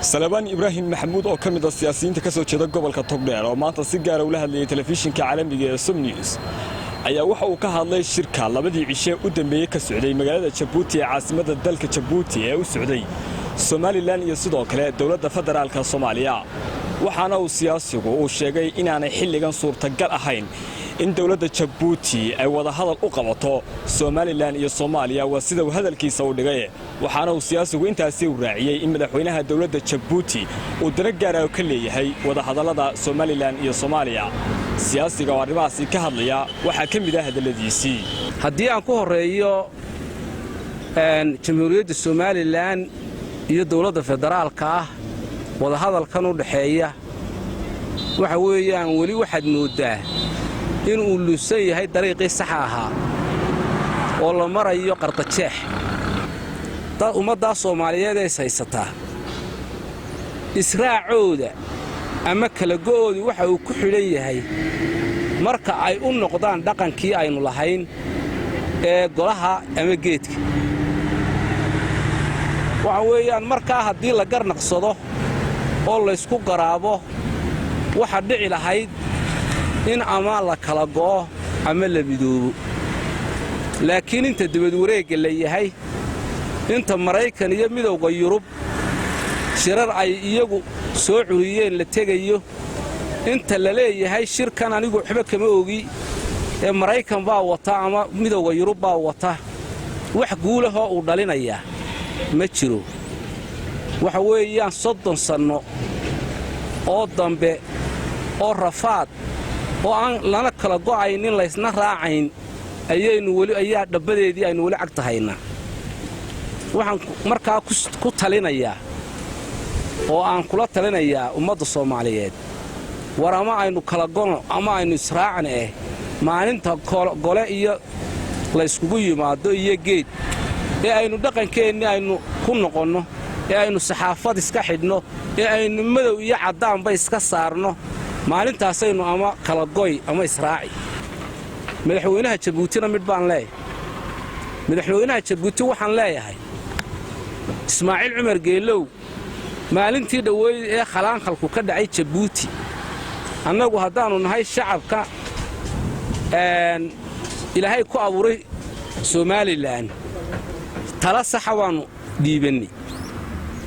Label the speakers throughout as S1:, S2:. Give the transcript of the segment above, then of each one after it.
S1: Salebaan Ibraahim Maxamuud oo ka mid ah siyaasiyiinta ka soo jeeda gobolka Togdheer oo maanta si gaara ula hadlayay telefishinka caalamiga ee Som News ayaa waxa uu ka hadlay shirka labadii cishe u dambeeyey ka socday magaalada Jabuuti ee caasimadda dalka Jabuuti ee u socday Somaliland iyo sidoo kale dowladda federaalka Soomaaliya. Waxaana uu siyaasigu uu sheegay inaanay xilligan suurtagal ahayn in dowladda Jabuuti ay wadahadal u qabato Somaliland iyo Soomaaliya, waa sida uu hadalkiisa u dhigay. Waxaana uu siyaasigu intaasi u raaciyey in madaxweynaha dowladda Jabuuti uu dano gaara ka leeyahay wadahadallada Somaliland iyo Soomaaliya. Siyaasiga oo arrimahaasi ka hadlaya waxaa ka mid ah hadalladiisii.
S2: Haddii aan ku horreeyo Jamhuuriyadda Somaliland iyo dowladda federaalka ah, wadahadalkan u dhexeeya waxa weeyaan weli waxaad mooddaa inuu lusan yahay dariiqii saxa ahaa oo la marayo qardajeex. Ummaddaa Soomaaliyeed ee is haysataa israacooda ama kala go'oodu waxa uu ku xidhan yahay marka ay u noqdaan dhaqankii aynu lahayn ee golaha ama geedka. Waxa weeyaan markaa haddii la garnaqsado oo laysku garaabo, waxa dhici lahayd in ama la kala go'o ama la midoobo. Laakiin inta dibad wareegga la yahay, inta Maraykan iyo Midowga Yurub shirar ay iyagu soo curiyeen la tegayo, inta la leeyahay shirkan anigu waxba kama ogi ee Maraykan baa wata ama Midowga Yurub baa wata, wax guulahoo uu dhalinayaa ma jiro. Waxa weeyaan 30 sanno oo dambe oo rafaad oo aan lana kala go'aynin, laysna raacayn ayaynu weli, ayaa dhabbadeedii aynu weli cagta haynaa. Waxaan markaa ku talinayaa oo aan kula talinayaa ummadda Soomaaliyeed: war, ama aynu kala gono ama aynu israacna maalinta gole iyo layskugu yimaado iyo geed ee aynu dhaqankeennii aynu ku noqonno, ee aynu saxaafad iska xidhno, ee aynu madow iyo caddaanba iska saarno, maalintaasaynu ama kala goy ama israaci. Madaxweynaha Jabuutina mid baan leeyahay. Madaxweynaha Jabuuti waxaan leeyahay: Ismaaciil Cumar Geelow, maalintii dhoweyd ee khalaanqalku ka dhacay Jabuuti, annagu haddaannu nahay shacabka Ilaahay ku abuuray Somaliland, tala saxa baannu dhiibannay.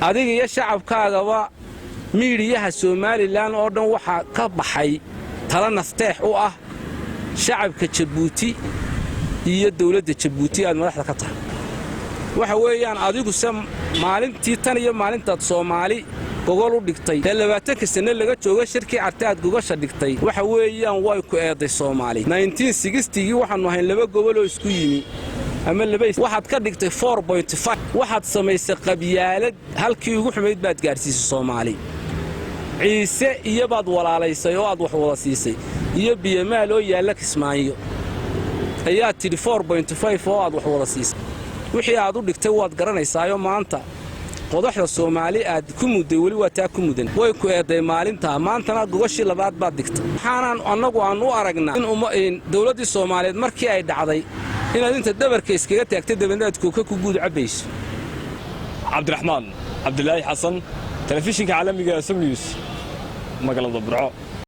S2: Adiga iyo shacabkaagaba miidiyaha Somaliland oo dhan waxaa ka baxay tala nafteex u ah shacabka Jabuuti iyo dawladda Jabuuti aad madaxda ka tahay. Waxa weeyaan adiguse maalintii tan iyo maalintaad Soomaali gogol u dhigtay ee 20-ka sanne laga jooga shirkii Carte aad gogasha dhigtay, waxa weeyaan way ku eeday Soomaali. Gii waxaannu ahayn laba goboloo isku yimi ama laba, waxaad ka dhigtay. Waxaad samaysay qabyaalad halkii ugu xumayd baad gaadhsiisay Soomaali. Ciise iyobaad walaalaysay oo aad wax wada siisay iyo Biyamaal oo yaalla Kismaayo ayaad tidhi oo aad wax wada siisay. Wixii aad u dhigtay waad garanaysaayo maanta qodaxda Soomaali aad ku mudday weli waa taa ku mudan. Way ku eeday maalintaa, maantana gogashii labaad baad dhigtay. Waxaanaan annagu aan u aragnaa in dawladdii Soomaaliyeed markii ay dhacday inaad inta dabarka iskaga taagtay, dabeedna aad kooka ku guud cabbayso.
S1: Cabdiraxmaan Cabdilaahi Xasan, telefishinka caalamiga Som News, magaalada Burco.